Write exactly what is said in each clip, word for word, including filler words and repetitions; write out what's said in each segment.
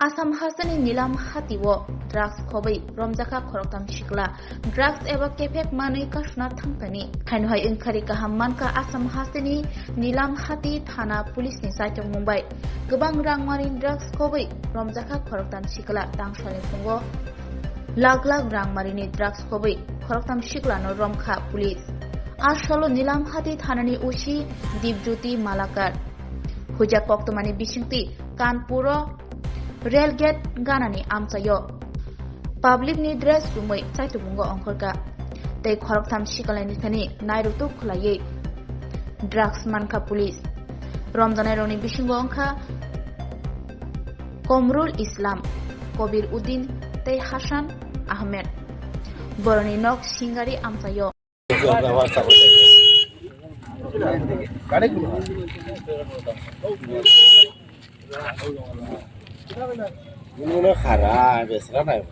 Assam hasteni Nilam Hati o drugs khobwi romjakha khoroktham sikla. Drugs eba kephek manwi kasuna thangthani. Haino hai wngkhari kaham mankha Assam hasteni Nilam Hati thana police ni chaichomung bai. Kwbang rangmani drugs khobwi romjakha khoroktham sikla, tangsalni phungo lakh lakh rangmarini drugs khobwi khoroktham siklano romkha police. A salo Nilam Hati thanani O C Dipjyoti Malakar. Huijak koktwmani bisingtwi Kanpuro rail gate ganani amchaio public ni dress chumui chaitubungo ongkhorkha tei khoroktham sikalni thani nairutuk khwlaiwi drugs mankha police. Romjanairokni bisingo wngkha Komrul Islam, Kobir Uddin tei Hasan Ahmed. Boroni nok Singari amchaio. Ini khara besra nai.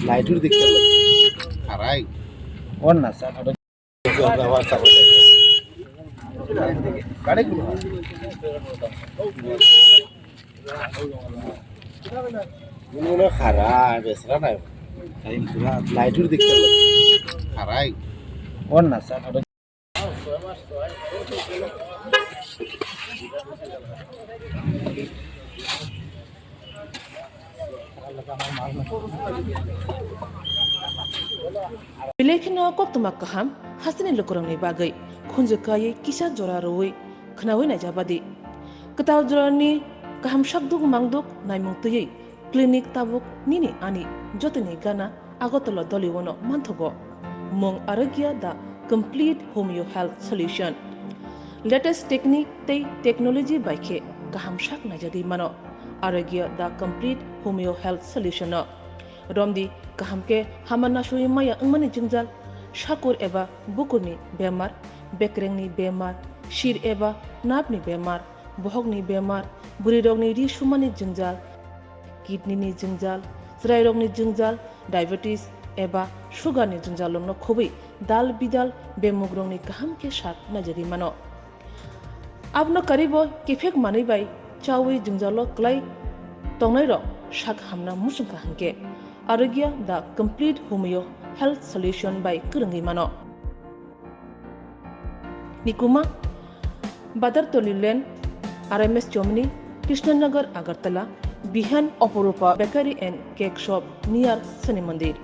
Nai tur dikte khara. Onna sa. Ini khara besra nai. Nai tur dikte khara. Onna sa. Belai kheno koktwma kaham hasteni lukurokni bagwi khunju kaiwi kisa jora rwui khwnaui naijabadi. Kwtal jorani kaham sakduk mangduk naimung twiwi clinic tabuk nini ani jotoni gana Agartala Doliwono manthogo. Mung Arogya the complete homeo health solution. Latest technique tei technology bai khe kaham sak naijagwi mano. Arogya the complete homeo health solution no romdi kaham khe hama nasui maya wngmani jwngjal, sakur eba bukurni bemar, bekrengni bemar, sir eba nerve ni bemar, bohokni bemar, bwrwirokni ri sumani jwngjal, kidney ni jwngjal, chwrairokni jwngjal, diabetes eba sugar ni jwngjal rokno khobwi dal bidal bemugrokni kaham khe sak naijagwi mano. Abono karibo kephek manwi bai chawi jwngjalo kwlai tongnairok sak hamna muchungkha hwnkhe Arogya the complete homeo health solution bai kwrwngwi mano. Nikuma, Badartoli Lane, R M S Chomni, Krishnanagar, Agartala, Bihan, Oporupa Bakery and Cake Shop near Shani Mandir.